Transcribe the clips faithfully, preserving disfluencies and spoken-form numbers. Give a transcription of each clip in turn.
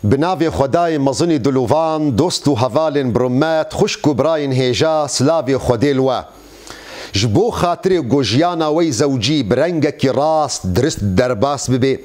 Bi navê Xwedayê mezinî dilovan, dost û hevalên bi rûmet, xwişk û birayên hêja, silavê Xwedê li we. Ji bo xatirê ku jiyana we yî zewcî bi rengekî rast, dirist derbas bibe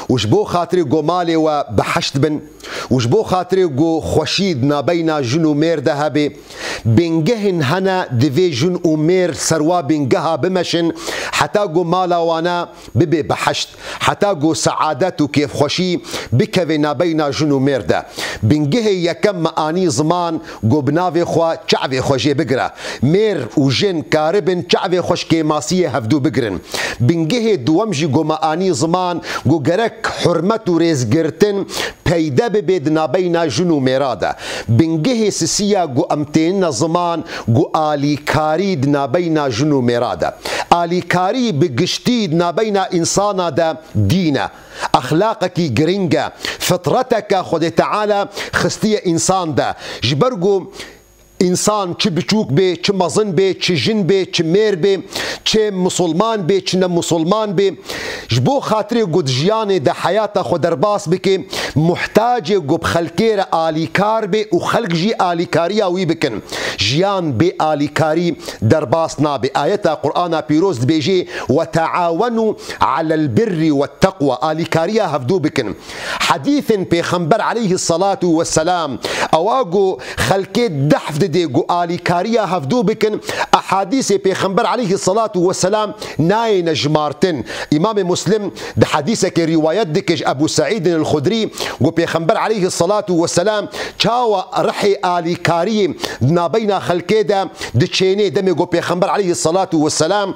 û ji bo xatirê ku malê we biheşt bin û ji bo xatirê ku xweşî di nabeyna jin û mêr de hebe, bingehên hene divê jin û mêr ser wa bingeha bimeşin, heta ku mala wana bibe biheşt, heta ku seadet û kêfxweşî bikeve nabeyna jin û mêr de. Bingehê yekem me anî ziman ku bi navê xwe çavê xwe jê bigire. Mêr û jin karibin çavê xwe ji kêmasiyê hevdû bigirin. Bingehê duwem jî ku me anî ziman ku gerek hurmet û rêzgirtin peyde bibe di nabeyna jin û mêra de. Bingehê sisiya ku em tênine ziman ku alîkarî di nabeyna jin û mêra de. Alîkarî bi giştî di nabeyna însana de dîn e. Exlaqekî giring e. Fitreteke Xwedê Teala xistiye însan de. Ji ber ku însan çi biçûk bê, çi mezin bê, çi jin bê, çi mêr bê, çi misilman bê, çi ne misilman bê, ji bo xatirê ku di jiyanê de heyata xwe derbas bike, muhtacê ku bi xelkê re alîkar bê û xelk jî alîkariya wî bikin. Jiyan bê alîkarî derbas nabe. Ayeta Qur'ana Pîroz dibêje, "Ve teawenu alel birri ve teqwa." Alîkariya hevdû bikin. Hedîsên Pêxember aleyhissalatu vesselam, ewa ku xelkê dehf didê ku alîkariya hevdû bikin, ehadîsê Pêxember aleyhissalatu vesselam nayêne jimartin. Îmamê Muslim di hedîsekê rîwayet dike ji Ebû Seîdin el-Xudrî, ku Pêxember aleyhissalatu vesselam çawa rihê alîkariyê di nabeyna xelkê de diçênê, demê ku Pêxember aleyhissalatu vesselam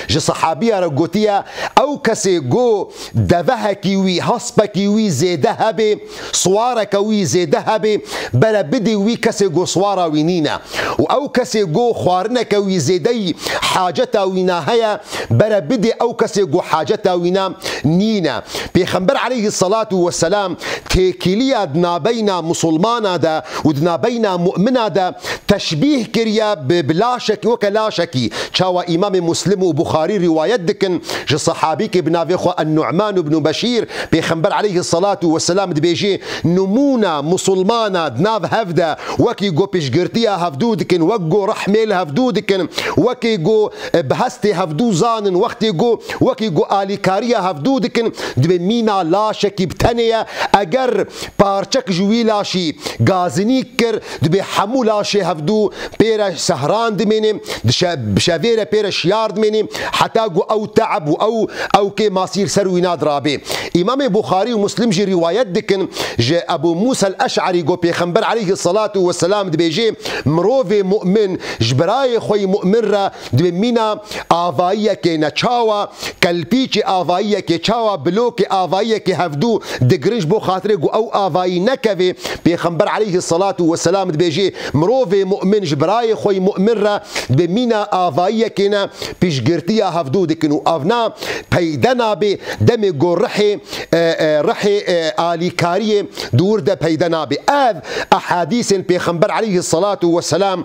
ji sehabiya re gotiye, ew kesê ku devehekî wî, hespekî wî zêde hebe, siwareke wî zêde hebe, bere bidê wî kesê ku siwara wî nîne. Û ew kesê ku xwarineke wî zêdeyî haceta wî na heye, bere bidê ew kesê ku haceta wî na nîne. Pêxember aleyhissalatu vesselam têkiliya di nabeyna misilmana de û di nabeyna mu'mina de teşbîh kiriye bi, bi laşekî, weke laşekî. Çawa Îmamê Muslim û Buxarî rîwayet dikin ji sehabîkê bi navê xwe En-Nu'man ibn Beşîr, Pêxember aleyhissalatu vesselam dibêje, nimûna misilmana di nav hev de wekî ku piştgirtiya hevdû dikin, wek ku rehmê li hevdû dikin, wekî ku, e, bi hestê hevdû zanin, wextê ku, wekî ku alîkariya hevdû dikin, dibê mîna laşekî bi tenê ye. Eger parçek ji wî laşî gazinîk kir, dibê hemû laşê hevdû pê re sehran dimêne, dişe-, bi şevê re pê re şiyar dimêne, heta ku ew te'eb û ew, ew kêmasî li ser wîna dirabe. Îmamê Buxarî û Muslim jî rîwayet dikin ji Ebû Mûsa el-Eş'erî ku Pêxember aleyhissalatu vesselam dibêje, mirovê mu'min ji birayê xwe yî mu'min re dibê mîna avayiyekê ne. Çawa kelpîçê avayiyekê, çawa bilokê avayiyekê hevdû digirin ji bo xatirê ku ew avayî nekeve. Pêxember aleyhissalatu vesselam dibêje, mirovê mu'min ji birayê xwe yî mu'min re dibê mîna avayiyekê ne, piştgirtiya hevdû dikin û evna peyde nabe demê ku rihê, e, e, rihê, e, alîkariyê di wir de peyde nabe. Ev ehadîsên Pêxember aleyhissalatu vesselam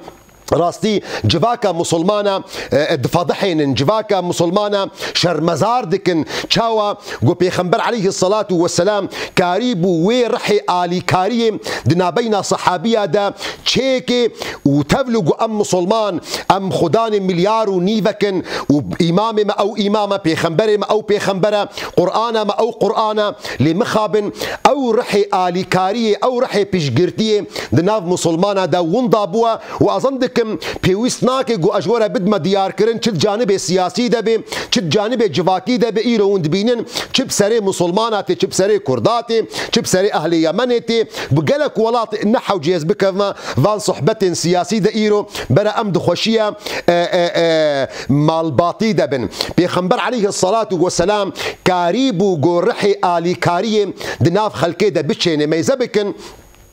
rastî civaka misilmana, e, difedihênin, civaka misilmana şermezar dikin. Çawa ku Pêxember aleyhissalatu vesselam karî bû wê rihê alîkariyê di nabeyna sehabiya de çêkê û tevlû ku em misilman, em xudanê milyar û nîvek in û îmamê me ew îmam e, pêxemberê me ew pêxember e, Qur'ana me ew Qur'an e, lê mixabin ew rihê alîkariyê, ew rihê piştgirtiyê di nav misilmana de winda bûye. Û ez zan dikim, pêwîst nake ku ez ji we re bidime diyarkirin, çi di canibê siyasî de be, çi di canibê civakî de be, îro hûn dibînin, çi bi serê misilmana tê, çi bi serê kurda tê, çi bi serê ehlê Yemenê tê, bi gelek welat ne hewcê ez bikevime van sohbetên siyasî de îro, bere em di xweşiya, e, e, e, malbatî de bin. Pêxember aleyhissalatu vesselam karî bû ku rihê alîkariyê di nav xelkê de biçêne. Meyze bikin,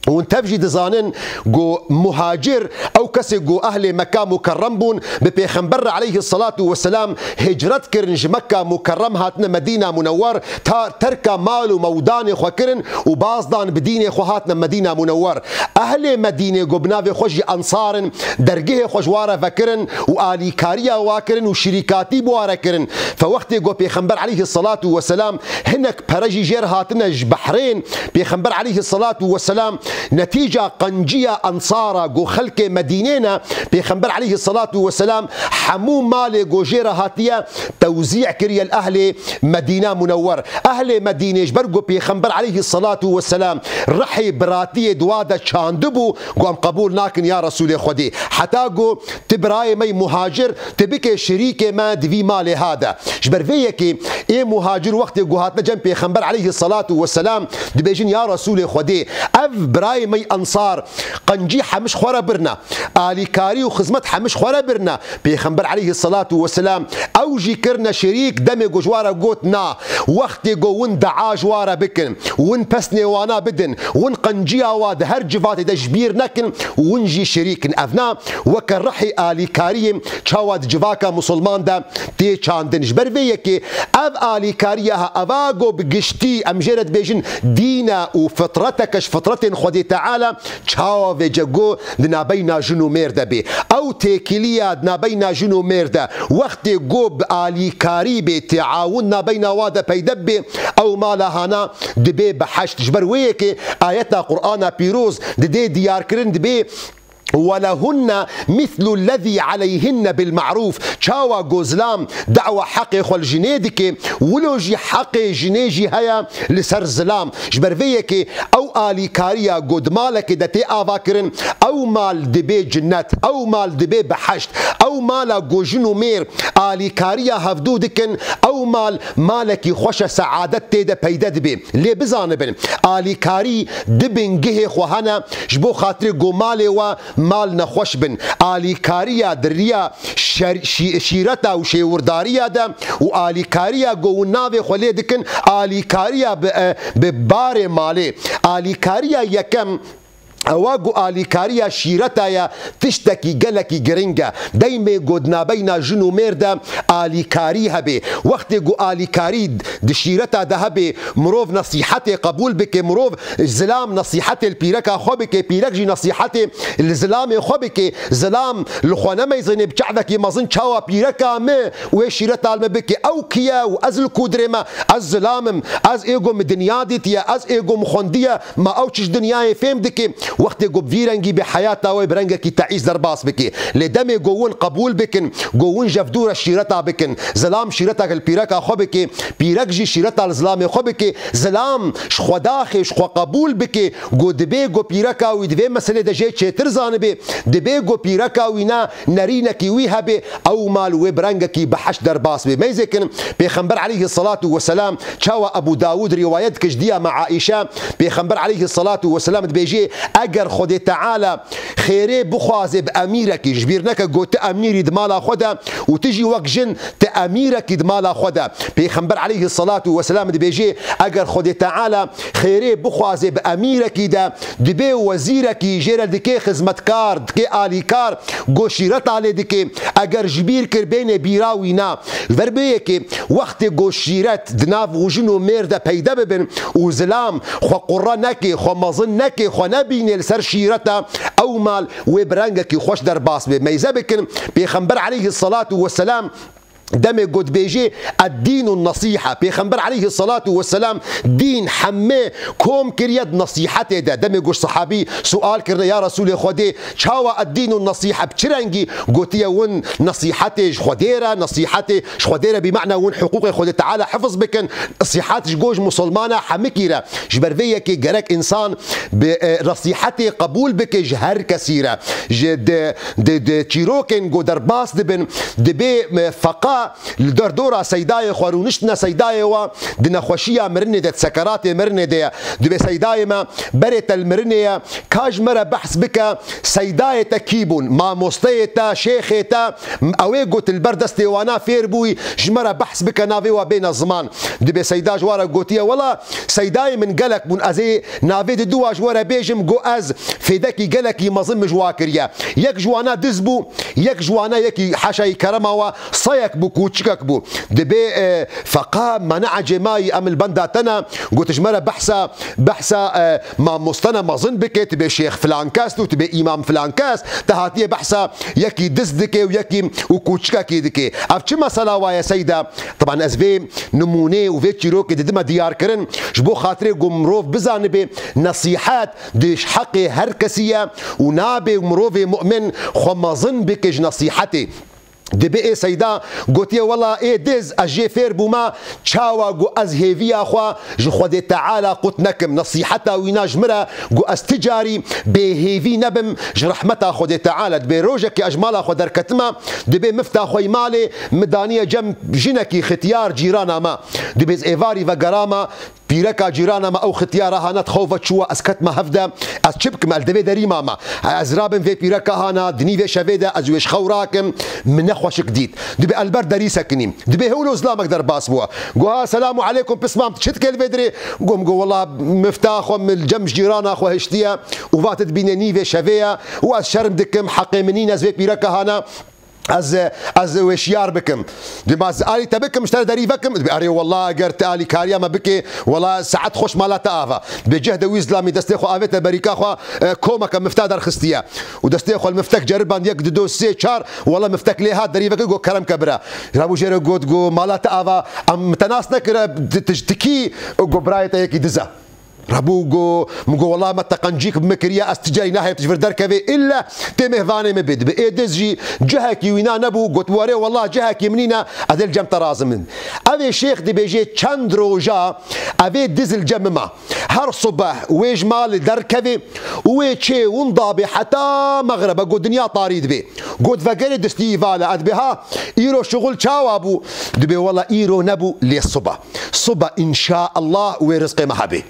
Hûn tev jî dizanin ku muhacir ew kesê ku ehlê Mekka Mukerrem bûn, bi Pêxember re aleyhisselatu vesselam hicret kirin, ji Mekka Mukerrem hatine Medîna Munewwer, ta terka mal û mewdanê xwe kirin û baz dan bi dînê xwe hatine Medîna Munewwer. Ehlê Medînê ku bi navê xwe jî Ensar in, dergehê xwe ji wa re vekirin û alîkariya wa kirin û şirîkatî bi wa re kirin. Fe wextê ku Pêxember aleyhisselatu vesselam hinek pere jî jêr hatine ji Behrên, Pêxember aleyhisselatu vesselam netîca qenciya Ensara ku xelkê Medînê ne, Pêxember aleyhisselatu vesselam hemû malê ku jê re hatiye tewzî kiriye li ehlê Medîna Munewwer. Ehlê Medînê ji ber ku Pêxember aleyhisselatu vesselam rihê biratiyê di wa de çandibû, ku em qebûl nakin ya Resûlê Xwedê. Heta ku ti birayê me yî muhacir, ti bike şirîkê me di vî malê ha de. Ji ber vê yekê ê muhacir wextê ku hatine cem Pêxember aleyhisselatu vesselam dibêjin, ya Resûlê Xwedê, ev birayê me yî Ensar qencî hemiş xwe re birne, alîkarî û xizmet hemiş xwe re birne. Pêxember aleyhisselatu vesselam ew jî kirine şirîk, demê ku ji wa re got, na, wextê ku win dua ji wa re bikin, win pesnê wana bidin, win qenciya wa di her civatê de ji bîr nekin, win jî şirîk in. Ev na weke rihê alîkariyê çawa di civaka musulman de tê çandin. Ji ber vê yekê ev alîkariya ha, eva ku bi giştî em jê re dibêjin dîn e û fitreteke ji fitretên Xwedê Teala, çawa vêce ku di nabeyna jin û mêr de bê. Ew têkiliya di nabeyna jin û mêr de, wextê ku bi alîkarî bê, teawun nabeyna wa de peyde bê, ew mala hana dibê behişt. Ji ber wê yekê ayeta Qur'ana Pîroz didê diyarkirin, dibê: "Welehunne mislu lezî aleyhinne bil ma'rûf." Çawa ku zilam dawa heqê xwe li jinê dike, wilo jî heqê jinê jî heye li ser zilam. Ji ber vê yekê ew alîkariya ku di malekê de tê avakirin, ew mal dibê cinnet, ew mal dibê behişt. Ew mala ku jin û mêr alîkariya hevdû dikin, ew mal malekî xweş e, seadet tê de peyde dibe. Lê bizanibin, alîkarî di bingehê xwe hene, ji bo xatirê ku malê we mal nexweş bin. Alîkariya di riya şer-, şî-, şîreta û şêwirdariya de û alîkariya ku hûn navê xwe lê dikin, alîkariya bi, e, bi barê malê. Alîkariya yekem, ewa ku alîkariya şîreta ye, tiştekî gelekî giring e. Deymê ku di nabeyna jin û mêr de alîkarî hebe. Wextê ku alîkarî di şîreta de hebe, mirov nesîhetê qebûl bike, mirov zilam nesîhetê li pîreka xwe bike, pîrek jî nesîhetê li zilamê xwe bike. Zilam li xwe nemeyzêne bi çavekî mezin çawa pîreka min wê şîreta li min bike. Ew kî ye û ez li ku dirê me? Ez zilam im, ez ê ku min dinya dîtiye, ez ê ku min xwendiye, ma ew çi ji dinyayê fêm dike? Wextê ku bi vî rengî bê heyata wê bi rengekî teîs derbas bike. Lê demê ku win qebûl bikin, ku win jevdû re şîreta bikin, zilam şîreteke li pîreka xwe bike, pîrek jî şîreta li zilamê xwe bike, zilam ji xwe daxê, ji xwe qebûl bike, ku dibê ku pîreka wî di vê meselê de jê çêtir zanibe, dibê ku pîreka wî ne nerînekî wî hebe, ew mal wê bi rengekî behişt derbas be. Meyzêkin, Pêxember aleyhisselatu vesselam, çawa Ebû Dawûd rîwayet dike ji diya me Aîşe, Pêxember aleyhisselatu vesselam dibêje, eger Xwedê Teala xêrê bixwaze bi emîrekî, ji bîr neke got, tu emîrî di mala xwe de û tu jî wek jin, tu emîrekî di mala xwe de. Pêxember aleyhisselatu vesselam dibêje, eger Xwedê Teala xêrê bixwaze bi emîrekî de, dibê wezîrekî jê re dike xizmetkar, dike alîkar, ku şîreta lê dike, eger ji bîr kir bêne bîra wî na. Ver bê yekê, wextê ku şîret di nav jin û mêr de peyde bibin û zilam xwe qurre neke, xwe mezin neke, xwe nebîne li ser şîreta, ew mal wê bi rengekî xweş derbas be. Meyze bikin, Pêxember aleyhisselatu vesselam demê ku dibêje, "Eddînu nesîhe." Pêxember aleyhisselatu vesselam dîn heme kom kiriye di nesîhetê de. Demê ku ji sehabî sual kirine, "Ya Resûlê Xwedê, çawa eddînu nesîhe, bi çi rengî?" Gotiye, "Win nesîhetê ji Xwedê re, nesîhetê ji Xwedê re, bî mena win hiqûqê Xwedê Teala hifiz bikin." Nesîhet ji go ji musulmana hemikî re. Ji ber vê yekê gerek însan bi, e, nesîhetê qebûl bike ji her kesî re. Ji di, di, di çîrokên ku derbas dibin, dibê, e, feqat Li derdora Seydayê xwe rûniştine Seydayê we di nexweşiya mirinê de, di sekeratê mirinê de ye. Dibê Seydayê me berê te li mirinê ye, ka ji me re behs bike, Seydayê te kî bûn, mamosteyê te, şêxê te, ew ê got li ber destê wana fêr bûyî, ji me re behs bike, navê we bêne ziman. Dibê Seyda ji we re gotiye, wela Seydayê min gelek bûn, ez ê navê diduwa ji we re bêjim, got ez fêdekî gelekî mezin min ji wa kiriye. Yek ji wana diz bû, yek ji wana yekî haşayî kerema we sayek bû, kûçikek bû. Dibê, e, feqa me neecê mayî em li benda te ne, got ji me re behsa, behsa, e, mamoste ne mezin bike, tu bê şêx filan kes û tu bê îmam filan kes, te hatiye behsa yekî diz dike û yekî û kûçikekî dike. Ev çi mesela waye Seyda? Taban ez vê nimûnê û vê çîrokê didime diyar kirin, ji bo xatirê ku mirov bizanibe, nesîhet di heqê her kesî ye û nabe mirovê mu'min xwe mezin bike ji nesîhetê. Dibê ê Seyda gotiye, wela ê diz ez jê fêr bûma, çawa ku ez hêviya xwe ji Xwedê Teala qut nekim, nesîheta wîna ji min re ku ez ti carî bêhêvî nebim ji rehmeta Xwedê Teala. Dibê rojekê ez ji mala xwe derketime, dibê mifta xwe yî malê min daniye cem jinekî xitiyar cîrana me. Dibê ez êvarî vegerama, pîreka cîrana me ew xitiyara hana di xew ve çûwa, ez ketime hev de, ez çi bikim, ez li devê derî mame. Ez rabim vê pîreka hana, di nîvê şevê de ez wê ji xew rakim, min ne xweşik dît. Dibê ez li ber derî sekinîm. Dibê hewlo zilamek derbas bû. Got, ha, selamu aleykum, pismam, tu çi dikê li vê dirê? Got, min got, wela mifta xwe min li cem ji cîrana xwe hiştiye û va tu dibînê nîvê şevê ye û ez şerm dikim, heqê min nîne, ez vê pîreka hana ez, ez wê şiyar bikim. Dibê ez alî te bikim, ji te re derî vekim. Dibê erê, wela eger tu alîkariya me bikê, wela saet xweş mala te ava. Dibê cih de wî zilamî destê xwe avête berîka xwe, e, komeke mifta derxistiye. Û destê xwe li miftek ceriband, yek, dido, sê, çar, wela miftek lê hat derî vekir, got kerem ke bira. Rabû jê re got, got mala te ava, em min te nas nekire, tu, tu, tu kî? Got birayê te yekî diz e. Rabû got, min got, wela me teqencîk bi min kiriye, ez ti carî nahêlim tu ji vir derkevê, îlle tê mêvanê min bê. Dibê ê diz jî cihekî wîna nebû, got, were, wela cihekî min nîne, ez ê li cem te razim im. Ev ê şêx dibêje çend roja ev ê diz li cem min ma. Her subeh wê ji malê derkevê û wê çê winda bê heta mexrebe, got dinya tarî dibê. Got vegerê destî îvala, ez dibê ha, îro şixul çawa bû? Dibê wela îro nebû, lê sibe. Sibe înşaallah wê rizqê me hebê.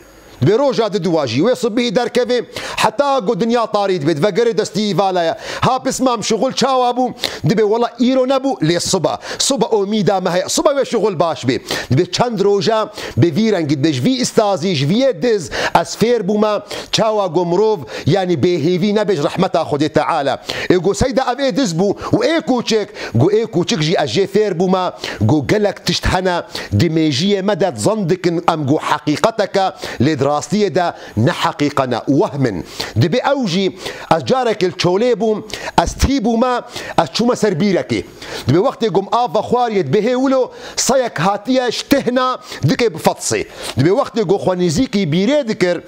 Dibê roja diduwa jî wê sibihî derkevê, heta ku dinya tarî dibê, divegerê destî îvala ye. Ha pismam şixul çawa bû? Dibê wela îro nebû, lê sibe. Sibe omîda me heye. Sibe wê şixul baş bê. Dibê çend roja bi vî rengî dibê, ji vî îstazî, ji vî yê diz ez fêr bûme, çawa ku mirov, yanî bêhêvî nebe ji rehmeta Xwedê Teala. Ê ku Seyda ev ê diz bû û ê kûçik, ku ê kûçik jî ez jê fêr bûme, ku gelek tişt hene, di mêjiyê me de zan dikin em ku heqîqeteke, lê di rastiyê de ne heqîqe ne, wehm in. Dibê ew jî, ez carekê li çolê bûm, ez tî bûme, ez çûme ser bîrekê. Dibê wextê ku min av vexwariye, dibê hê wilo sayek hatiye ji tihna dikê bi fetsê. Dibê wextê ku xwe nêzîkî bîrê dikir,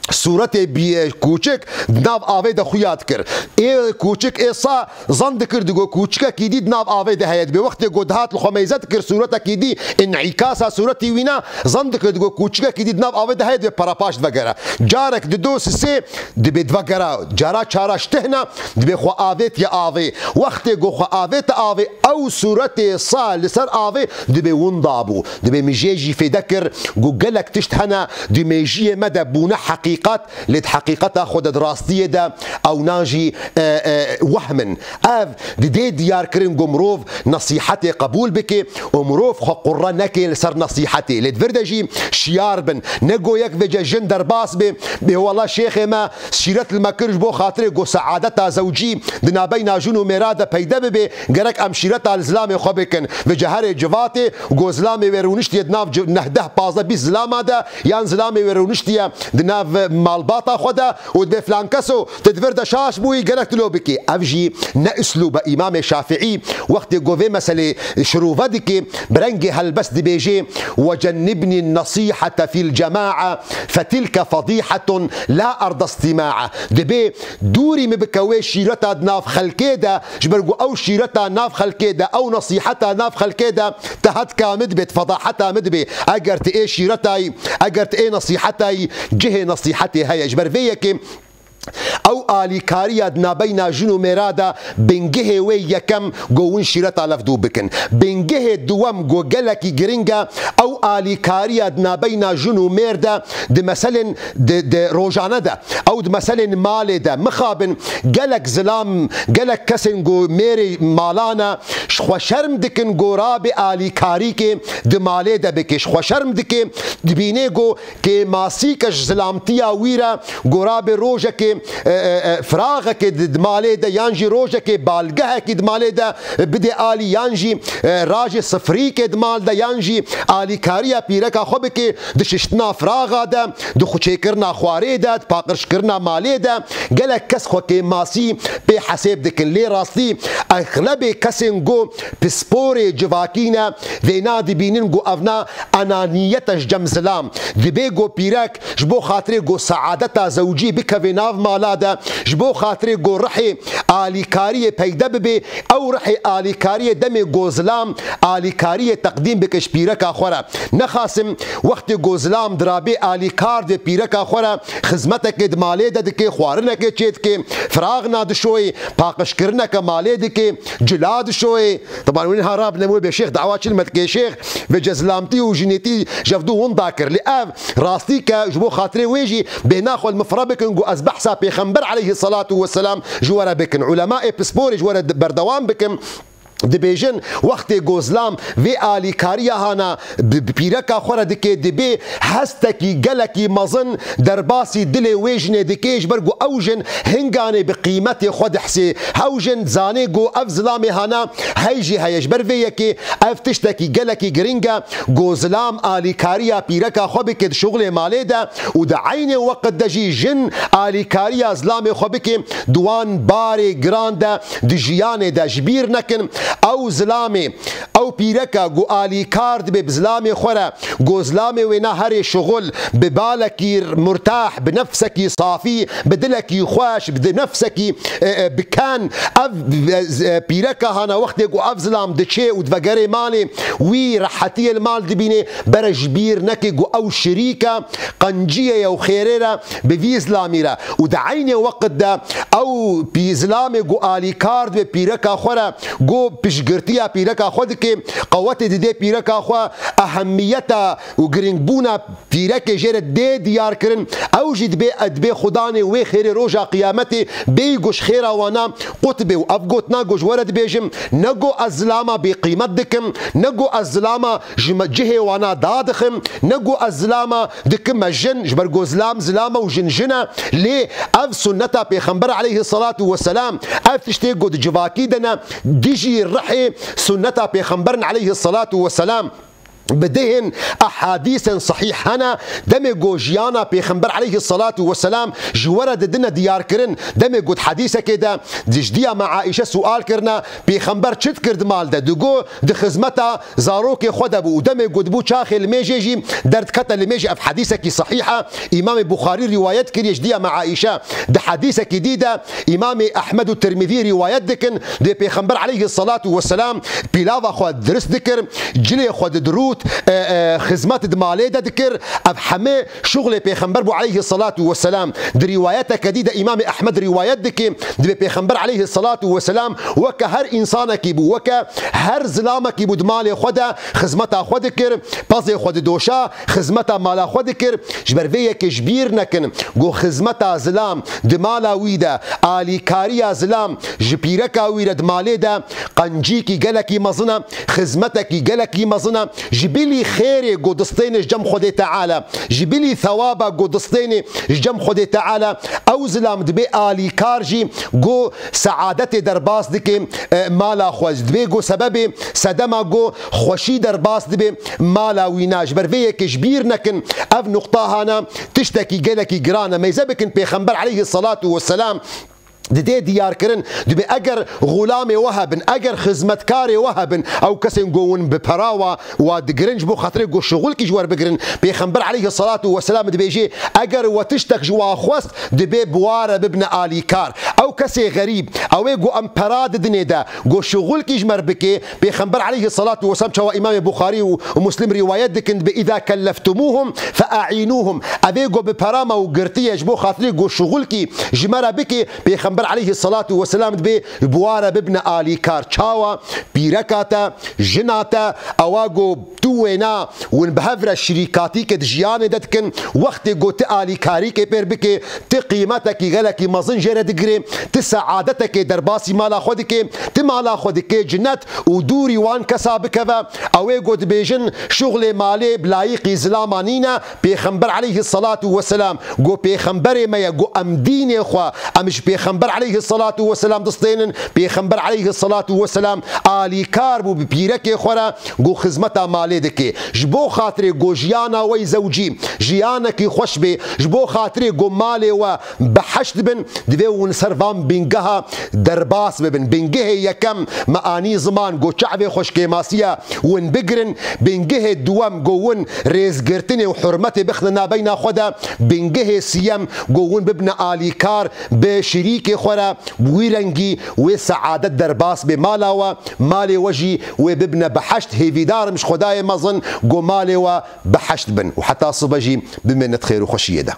sûretê bî-, kûçik di nav avê de xuya dikir. Ê kûçik ê sa zan dikir, digo kûçikekî dî di nav avê de heye. Dibê wextê ku dihat li xwe meyze dikir, sûretekî dî, înîkasa sûretî wîna zan dikir, digo kûçikekî dî di nav avê de heye, dibê perapaş divegere. Carek dido sisê dibê divegera. Cara çara ji tihna dibê xwe avêtiye avê. Wextê ku xwe avête avê, ew sûretê sa li ser avê dibê winda bû. Dibê min jê jî fêde kir ku gelek tişt hene di mêjiyê me de bûne heqîqet, lê di heqîqeta xwe de, di rastiyê de ewna jî, e, e, wehm in. Ev didê diyar kirin ku mirov nesîhetê qebûl bike û mirov xwe qurre neke li ser nesîhetê. Lê di vir de jî şiyar bin. Ne ku yek vêce jin derbas bê, bê wela şêxê me şîret li me kir ji bo xatirê ku seadeta zewcî di nabeyna jin û mêra de peyde bibe, gerek em şîreta li zilamê xwe bikin. Vêce herê civatê ku zilamê wê rûniştiye di nav ci-, neh, deh, pazdeh, bîst zilama de, yan zilamê wê rûniştiye di nav malbata xwe de û dibê filan keso tu di vir de şaş bûyî, gerek tu lo bikî. Ev jî ne uslûb e. Îmamê Şafiî wextê ku vê meselê şirove dike, bi rengê helbest dibêje, "Ve cennibnî nesîhete fîl cema'a, fetilke fedîhetun la erda istima'e." Dibê dûrî min bike wê şîreta di nav xelkê de, ji ber ku ew şîreta nav xelkê de, ew nesîheta nav xelkê de, tehetka min dibê, fedaheta min dibê. Eger tu ê şîretayî, eger tu ê nesîhetayî, cihê nesîhetê heye. Ji ber vê yekê Ew alîkariya di nabeyna jin û mêra de bingehê wê yekem go win şîreta levdû bikin. Bingehê duwem go gelekî giring e, ew alîkariya di nabeyna jin û mêr de di meselên di, di rojane de, ew di meselên malê de. Mixabin gelek zilam, gelek kesên go mêrê malan e, ji xwe şerm dikin go rabe alîkarîkê di malê de bike. Ji xwe şerm dike, dibîne go kêmasîke ji zilamtiya wî re, go rabe rojekê, e, e, e, firaxekê di, di malê de, yan jî rojekê balgehekî di malê de, e, bide alî, yan jî, e, rajê sifrîkê di mal de, yan jî alîkariya pîreka xwe bike di şiştina firaxa de, di xwe çêkirina xwarê de, di paqirçkirina malê de. Gelek kes xwe kêmasî pê hesêb dikin. Lê rastî exlebê kesên go pisporê civakî ne, vêna dibînin go evna enaniyet e ji cem zilam. Dibê go pîrek ji bo xatirê go saadeta zewcî bikeve nav mala de, ji bo xatirê go rihê alîkariyê peyde bibe, ew rihê alîkariyê demê go zilam alîkariyê teqdîm bike ji pîreka xwe re. Nexasim wextê go zilam dirabê alîkar dê pîreka xwe re xizmeteke di malê de dike, xwarineke çê dike, firaxna dişoyê, paqijkirineke malê dike, cila dişoyê. Teban win ha rabine wê bê şêx dawa çil me dike şêx ve cezlamtî û jinêtî jevdû winda kir. Lê ev rastî ke ji bo xatirê wê jî bêhna xwe li min fire bikin ku ez behsa Pêxember aleyhisselatu vesselam ji we re bikin. Ulemaê pisporê ji we re berdewam bikim. Dibêjin, wextê go zilam vê alîkariya hana bi, bi pîreka xwe re dike, dibê hestekî gelekî mezin derbasî dilê wê jinê dike, ji ber ku ew jin hinganê bi qîmetê xwe dihsê. Ew jin zanê ku ev zilamê hana hey jî heye. Ji ber vê yekê ev tiştekî gelekî giring e, ku zilam alîkariya pîreka xwe bike di şuxulê malê de û di eynê weqt de jî jin alîkariya zilamê xwe bike di wan barê giran de di jiyanê de. Ji bîr nekin, ew zilamê, ew pîreka ku alîkar dibe bi zilamê xwe re, ku zilamê wê naherê şuxul, bi balekî murtah, bi nefsekî safî, bi dilekî xweş, bi nefsekî, e, e, biken, ev, e, e, pîreka hana wextê ku ev zilam diçê û divegerê malê, wî rehetiyê li mal dibîne, bere ji bîr neke ku ew şirîke qenciyê ye û xêrê re bi vî zilamî re. Û di eynê weqt de ew pî-, zilamê ku alîkar dibe pîreka xwe re, ku piştgirtiya pîreka xwe dike, qewetê didê pîreka xwe, ehemmiyeta û giringbûna pîrekê jê re dê diyar kirin. Ew jî dibê, dibê xudanê wê xêrê roja qiyametê bêyî ku ji xêra wana qut bê. Û ev gotina ku ji we re dibêjim, ne ku ez zilama bêqîmet dikim, ne ku ez zilama ji me-, cihê wana dadixim, ne ku ez zilama dikim mejin, ji ber ku zilam zilam e û jin jin e, lê ev sunneta Pêxember aleyhisselatu vesselam, ev tiştê ku di civakî de ne, dijî rihê sunneta Pêxember in aleyhisselatu vesselam. Bi dihên ehadîsên sehîh hene, demê ku jiyana Pêxember aleyhisselatu vesselam ji we re didine diyar kirin, demê ku di hedîsekê de dijdiya me Aîşe sual kirine, Pêxember çi dikir di mal de? Digo, di xizmeta zarokê xwe de bû û demê ku dibû çaxê limêjê jî derdikete limêjê. Ev hedîsekî sehîh e. Îmamê Buxarî rîwayet kiriye ji diya me Aîşe. Di hedîsekî dî de Îmamê Ehmed û Tirmîzî rîwayet dikin. Dê Pêxember aleyhisselatu vesselam pîlava xwe dirist dikir, cilê xwe didirût, e, e, xizmet di malê de dikir. Ev heme şuxlê Pêxember bû aleyhisselatu vesselam. Di rîwayeteke dî de Îmamê Ehmed rîwayet dike, dibê Pêxember aleyhisselatu vesselam weke her însanekî bû, weke her zilamekî bû di malê xwe de xizmeta xwe dikir, pezê xwe didoşa, xizmeta mala xwe dikir. Ji ber vê yekê ji bîr nekin ku xizmeta zilam di mala wî de, alîkariya zilam ji pîreka wî re di malê de qencîkî gelekî mezin e, xizmetekî gelekî mezin e. Ji bilî xêrê ku distêne ji cem Xwedê Teala, ji bilî thewaba ku distêne ji cem Xwedê Teala, ew zilam dibê alîkar jî ku saadetê derbas dike, e, mala xwe. Dibê ku sebebê sedema ku xweşî derbas dibe mala wî ne. Ji ber vê yekê ji bîr nekin, ev nuqta hana tiştekî gelekî giran e. Mêze bikin Pêxember aleyhisselatu vesselam didê diyar kirin, dibê eger xulamê we hebin, eger xizmetkarê we hebin, ew kesên ku hûn bi pera wa, wa digirin, ji bo xatirê ku şixulkî ji we re bigirin, Pêxember aleyhisselatu vesselam dibêjê, eger we tiştek ji wa xwest, dibê bi wa re bibine alîkar. Ew Kesê xerîb, ew ê ku em pera didinê de, ku şixulkî ji me re bike, Pêxember aleyhissalatu vesselam, çawa Îmamê Buxarî û, û Muslim rîwayet dikin, dibe, "Îza kelleftumuhum fe'înuhum." Ev ê ku bi pera me û girtiye ji bo xatirê ku şixulkî ji me re bike, Pêxember aleyhissalatu vesselam dibe, bi wa re bibine alîkar. Çawa? Pîreka te, jina te, ewa ku tu wêna, hûn bi hev re şirîkatîkê di jiyanê de dikin, wextê ku tu alîkarîkê pêr bike, tu qîmetekî gelekî mezin jê re digire, tu seadetekê derbasî mala xwe dike, tu mala xwe dike cinet û dûrî wan kesa bikeve. Ew ê ku dibêjin, şuxlê malê bi layîqî zilama nîne, Pêxember aleyhissalatu vesselam ku pêxemberê me ye, ku em dînê xwe, em ji Pêxember aleyhissalatu vesselam distênin, Pêxember aleyhissalatu vesselam alîkar bû bi pîrekê xwe re, ku xizmeta malê dike. Ji bo xatirê ku jiyana we yî zewcî, jiyanekî xweş bê, ji bo xatirê ku malê we behişt bin, divê hûn ser van bingeha derbas bibin. Bingehê yekem me anî ziman ku çavê xweşkêmasiya hûn bigirin, bingehê duwem ku hûn rêzgirtinê û hurmetê bixine nabeyna xwe de, bingehê siyem ku hûn bibine alîkar bi şirîkê xwe re, bi wî rengî wê seadet derbas bê mala we, malê we jî wê bibine behişt. Hêvîdar im ji Xwedayê mezin ku malê we behişt bin û heta sibe jî bimêne di xêr û xweşiyê de.